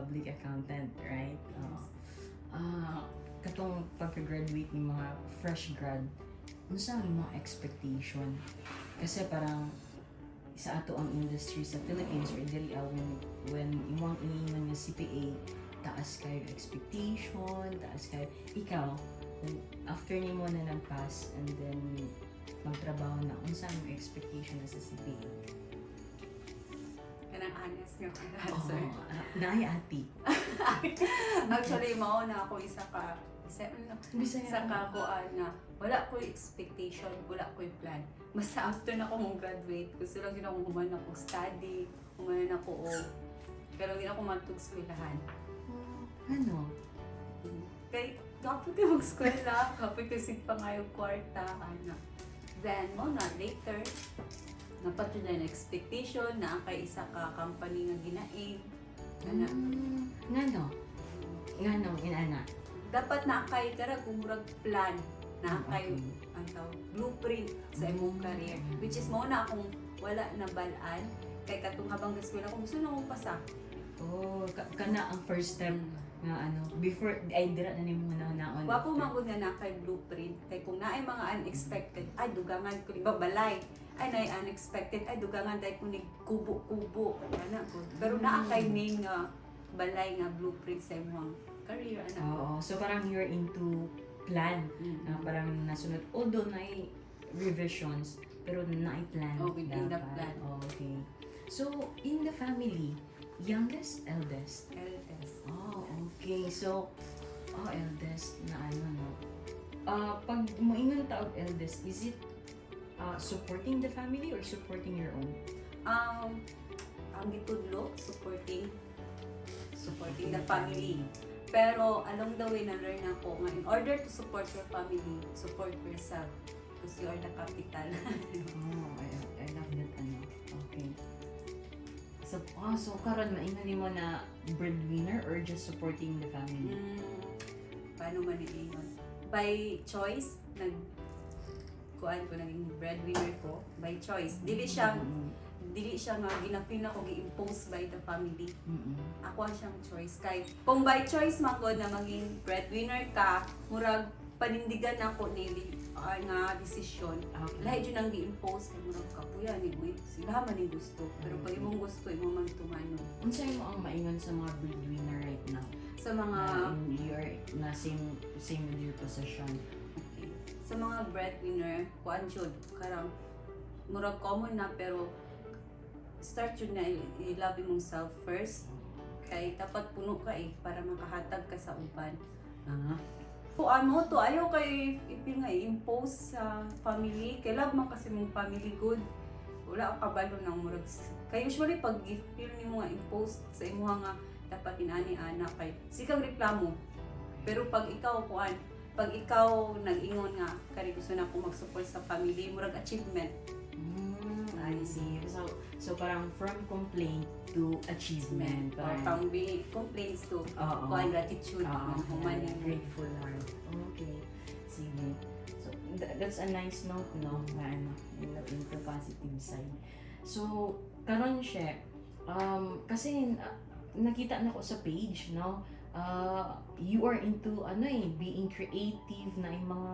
Public Accountant, right? Oo. Ah, katong pagka-graduate ni mga fresh grad, unsa ang imong expectation? Kasi parang sa ato ang industry sa Philippines or diri when imong iingon nga CPA, taas kayo expectation, taas kayo. Ikaw, after nimo na nag-pass and then magtrabaho na, unsa ang expectation na sa CPA? Kanang honest nga answer. Oh, naay ati. Actually, mao na ako isa ka isa, Bisaya. Isa ka kuan nga wala ko expectation, wala ko plan. Basta after na ako mong graduate, gusto lang din akong human ako study, human ako og pero hindi na ako matug eskwelahan. Oh, ano? Kay kapoy ko mag-eskwela, kapoy ko sig pangayo kwarta, ana. Then, mao na, later, napat yun na expectation na kay isa ka company nga gina-aim. Ana. Ngano? Ngano, inana? Dapat na kay kara kumurag plan na kay ang tawag, blueprint sa imong career, which is mao na akong wala na balaan kay katong habang eskwela ko gusto na akong pasa. Oh, kana ang first step nga ano, before ay dira na nimo na naon. Wapo man gud nga na kay blueprint kay kung naay mga unexpected, ay dugangan ko ni babalay, ay naay unexpected, ay dugangan dai ko ni kubo-kubo ana ko, pero naa kay main nga balay nga blueprint sa imong career ana. Oo, so parang you're into plan. Na parang nasunod, although na revisions, pero na plan. Oh, within the dapat. Plan. Oh, okay. So, in the family, youngest, eldest? Eldest. Oh, okay. So, oh, eldest na ano, no? Ah, pag moingon ta og eldest, is it supporting the family or supporting your own? Ang gitudlo, supporting the family. Pero along the way, na-learn ako nga in order to support your family, support yourself. Because you are the capital. Oh, I love that ano. Okay. So, oh, so karon maingon nimo na breadwinner or just supporting the family? Paano man iingon? By choice, nag kuan ko, naging breadwinner ko by choice. Dili siya nga ginapin ako, gi-impose by the family. Ako ang siyang choice kay kung by choice man gud na maging breadwinner ka, murag panindigan nako ni nga desisyon. Lahi jud ang gi-impose kay murag kapuya ni, uy, sila man ni gusto, pero pag imong gusto, imo man tumano. Unsa imo ang maingon sa mga breadwinner right now? Sa mga Na in your na same same with your position. Okay. Sa mga breadwinner, kuan jud, karang murag common na, pero start jud na i-love imong self first kay dapat puno ka eh para makahatag ka sa uban. Kung ano to, ayaw kay i-feel nga i-impose sa family. Kay love man kasi mong family good. Wala ako kabalo ng murag. Kay usually pag i-feel nimo nga impose sa imuha nga dapat inani ana kay sikang reklamo. Pero pag ikaw kuan, pag ikaw nag-ingon nga kari gusto na ako mag-support sa family, murag achievement. I see. So parang from complaint to achievement. Or Parang, from being complaints to kuan, gratitude, human nimo. Grateful heart. Okay. Sige. So, that's a nice note, no? Na ano, in the positive side. So, karon siya, kasi nakita na ko sa page, no? You are into, ano eh, being creative na yung mga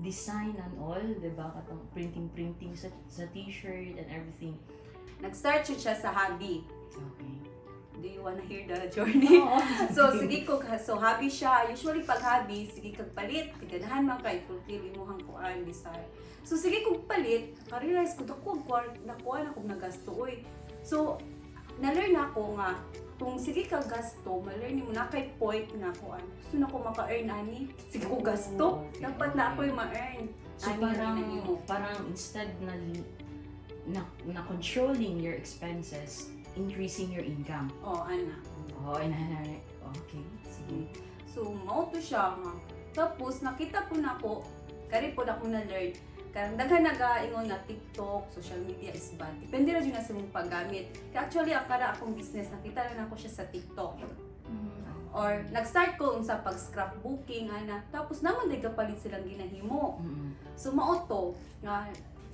design and all, di ba? Katong printing-printing sa t-shirt and everything. Nag-start jud siya sa hobby. Do you wanna hear the journey? Oo. So sige ko, so hobby siya. Usually pag hobby, sige kag palit, kay ganahan man kay fulfill imong kuan desire. So sige kog palit, ka-realize ko dako ang nakuha na kog nagasto oy. So na-learn ako nga kung sige ka gasto, ma-learn nimo na kay point nga kuan. Gusto na ko maka-earn ani. Sige ko gasto. Dapat na ako'y ma-earn. So Ani parang na nimo. Parang instead na controlling your expenses, increasing your income. Oh, ana. Oh, ina. Okay, sige. So, mao to siya nga. Tapos, nakita po na ako, kari po na akong na-learn, karang daghan nagaingon nga TikTok, social media is bad. Depende ra jud na sa imong paggamit. Kaya actually, ang kara akong business, nakita na nako siya sa TikTok. Or, nag-start ko sa pag-scrapbooking, ana. Tapos, naman day kapalit silang ginahimo. So, mao to, nga,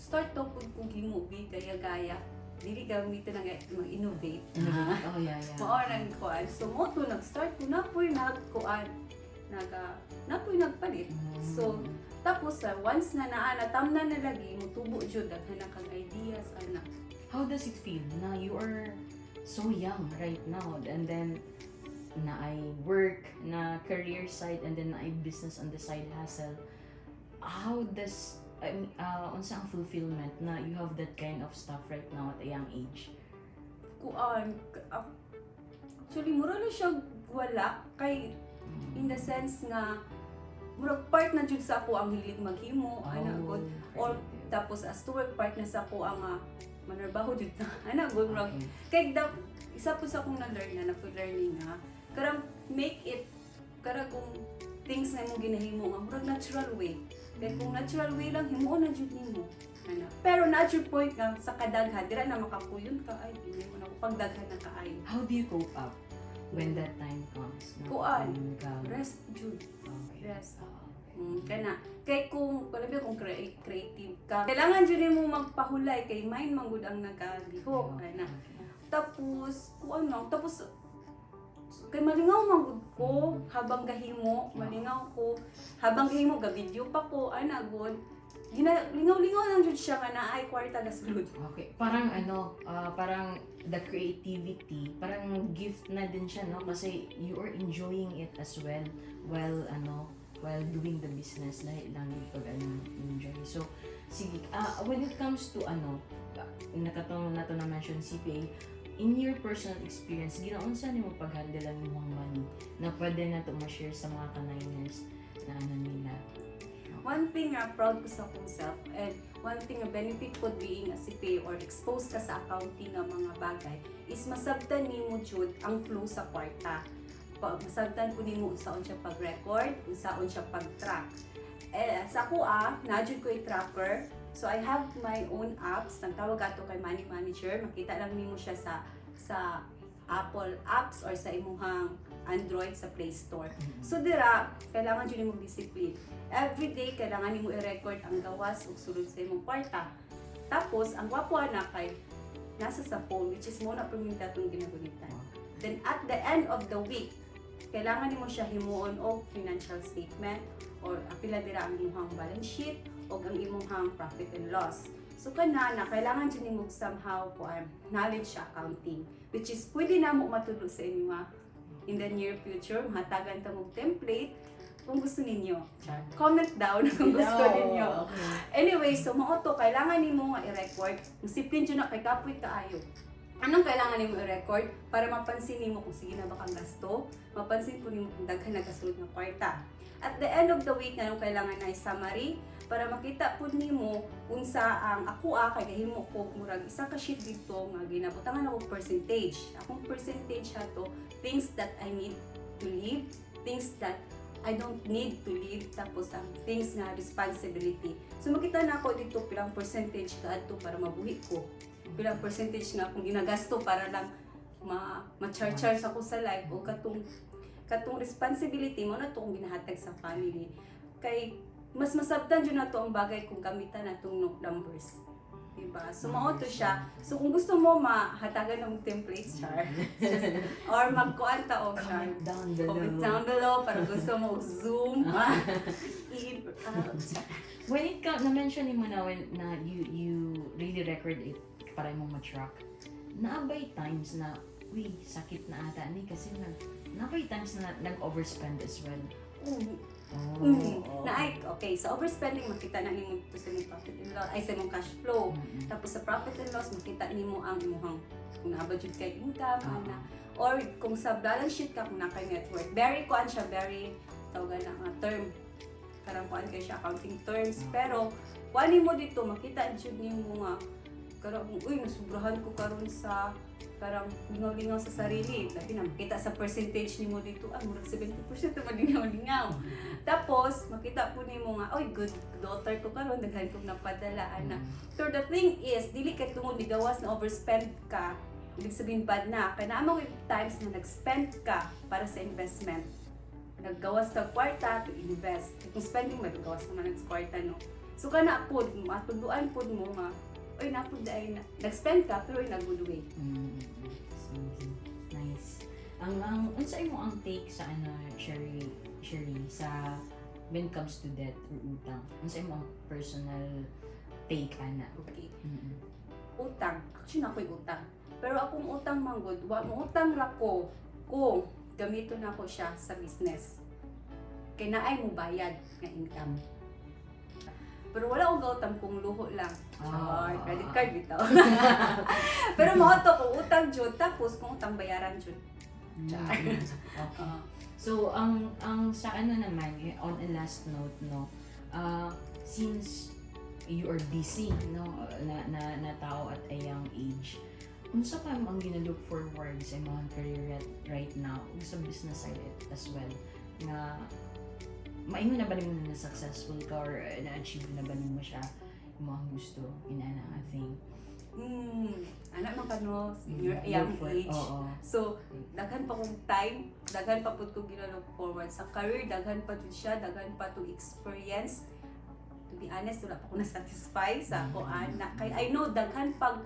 start to pud kong himo, bi, gaya-gaya. Dili ka mito nang mag-innovate. Innovate. Oh, yeah. Mao nang kuan. So mo to nag-start ko na po'y nagkuan. Naga na po'y nagpalit. So tapos once na naa natamnan na lagi mutubo jud, daghan na kag ideas ana. How does it feel na you are so young right now and then naay work na career side and then naay business on the side hustle? How does, I mean, unsa ang fulfillment na you have that kind of stuff right now at a young age? Kuan, actually mura na siya wala kay in the sense nga murag part na jud sa ako ang hilig maghimo ana gud or creative. Tapos as to work, part na sa ako ang manarbaho jud na ana gud, murag kay da, isa po sa akong na-learn na na learning nga karang make it karang kung things na imong ginahimo nga murag natural way, kay kung natural way lang himuon na jud nimo ana. Pero na jud point nga sa kadaghan dira na makapuyon ka, "Ay, hindi mo na ako," pagdaghan na kaayo. How do you cope up when that time comes na Kuan. ka Rest jud. Rest. Ah, okay. Kana kay kung kalabi kung creative ka, kailangan jud nimo magpahulay kay mind man gud ang nagalihok ana. Tapos kuan lang, tapos kay malingaw man gud ko habang gahimo, malingaw ko habang gahimo, ga-video pa ko ana gud. Gina lingaw-lingaw lang jud siya nga naay kwarta gasulod. Okay, parang ano, parang the creativity, parang gift na din siya, no? Kasi you are enjoying it as well while ano, while doing the business, lahi lang yung pag ano, enjoy. So, sige, when it comes to ano, nakatong nato na mention CPA, in your personal experience, ginaunsa nimo pag-handle ang imong money na pwede na to ma-share sa mga ka-Niners na ano nila? One thing nga proud ko sa akong self and one thing nga benefit po being a CPA or exposed ka sa accounting nga mga bagay is masabtan nimo jud ang flow sa kwarta. Masabtan po nimo unsaon siya pag-record, unsaon siya pag-track. Eh, sa ako naa jud ko tracker. So I have my own apps. Ang tawag ato kay Money Manager. Makita lang nimo siya sa Apple apps or sa imuhang Android sa Play Store. So dira, kailangan jud nimo discipline. Every day kailangan nimo i-record ang gawas ug sulod sa imong kwarta. Tapos ang gwapo ana kay nasa sa phone, which is mo na perminta atong ginagunitan. Then at the end of the week, kailangan nimo siya himuon og financial statement or apila dira ang imong balance sheet o ang imong profit and loss. So kana na kailangan jud nimo somehow kuan knowledge sa accounting, which is pwede na mo matudlo sa inyo nga in the near future, mahatagan ta mo template kung gusto ninyo. Char. Comment down kung gusto ninyo. Anyway, so mao to, kailangan nimo nga i-record. Discipline jud na kay kapoy kaayo. Anong kailangan nimo i-record para mapansin nimo kung sige na ba kang gasto, mapansin po nimo kung daghan na kasulod nga kwarta. At the end of the week, anong kailangan na summary para makita pud nimo unsa ang ako kay gahimo ko murag isa ka sheet dito nga ginabutangan ako percentage. Akong percentage ato things that I need to live, things that I don't need to live, tapos ang things na responsibility. So makita na ako dito pilang percentage ka adto para mabuhi ko. Pilang percentage nga akong ginagasto para lang ma ma-charge ako sa life o katong responsibility mo na to kung ginahatag sa family. Kay mas masabtan jud nato ang bagay kung gamitan natong numbers. Diba? So mao to siya. So kung gusto mo mahatagan ng templates, char. Or magkuan ta og char. Comment down below. Comment down below para gusto mo og Zoom. When it comes, na-mention mo na when na you really record it para imong ma-track. Naabay times na, uy, sakit na ata ni kasi naabay times na nag-overspend as well? Oh, oo. Na ay, okay, so overspending makita na nimo to sa imong profit and loss, ay sa imong cash flow. Tapos sa profit and loss makita nimo ang imong kung naa ba jud kay income ana or kung sa balance sheet ka kung naa kay net worth. Very kuan siya, very tawagan na nga term. Karang kuan kay siya accounting terms, pero kuan nimo dito makita jud nimo nga karon, uy, nasubrahan ko karon sa parang lingaw-lingaw sa sarili. Labi na makita sa percentage nimo dito, ah, murag 70% naman lingaw-lingaw. Tapos, makita po nimo nga, oy, good daughter ko karon, daghan kong napadala, ana. So the thing is, dili kay tungod gawas na overspend ka, ibig sabihin bad na. Kaya naa mga times na nag-spend ka para sa investment. Naggawas ka kwarta to invest. Kung spending, maggawas ka man ng kwarta, no? So kana po, matudluan po mo nga, Oy, naa pud ay na, nag-spend ka pero in a good way. Sige. Nice. Ang unsa imo ang take sa ano, Sherry Sherry, sa when it comes to debt or utang? Unsa imo ang personal take ana? Okay. Utang. Actually, na ako'y utang. Pero akong utang manggod, wa mo utang ra ko kung gamiton nako siya sa business. Kay naay mo bayad nga income. Pero wala akong gautang kung luho lang. Char, credit card bitaw. Pero mao to, kung utang jud, tapos kung utang, bayaran jud. Char. Okay. So, ang sa ano naman, eh, on a last note, no, since you are busy, no, na tao at a young age, unsa pa mo ang gina-look forward sa imong career right now ug sa business side as well, nga maingon na ba nimo na successful ka or na-achieve na ba nimo siya, imong gusto inana nga thing? Anak man kano, your young Look for- age. So, daghan pa kong time, daghan pa pud kong gina-look forward sa career, daghan pa jud siya, daghan pa to experience. To be honest, wala pa ko na-satisfy sa ako ana. Kay I know daghan pag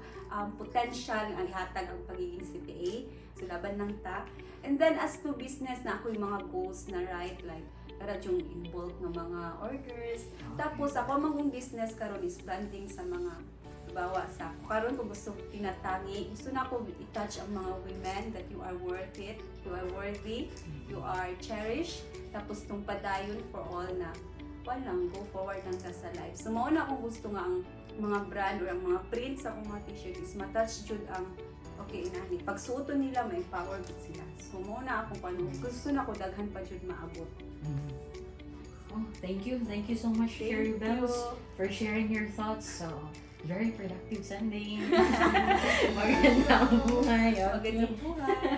potential ang ihatag ang pagiging CPA. So laban lang ta. And then as to business na ako yung mga goals na, right, like para yung in bulk ng mga orders. Tapos ako ang business karon is branding sa mga bawa sa ako. Karon ko gusto tinatangi, gusto na ako i-touch ang mga women that you are worth it, you are worthy, you are cherished. Tapos tong padayon for all na walang go forward lang ka sa life. So mao na akong gusto nga ang mga brand or ang mga print sa akong mga t-shirt is matouch jud ang okay inani. Pag suoton nila, ma-empower jud sila. So mao na akong paano gusto na ko daghan pa jud maabot. Oh, thank you. Thank you so much, Thank Sherry Bells, you. for sharing your thoughts. So, very productive Sunday. Magandang buhay. Okay. Magandang buhay.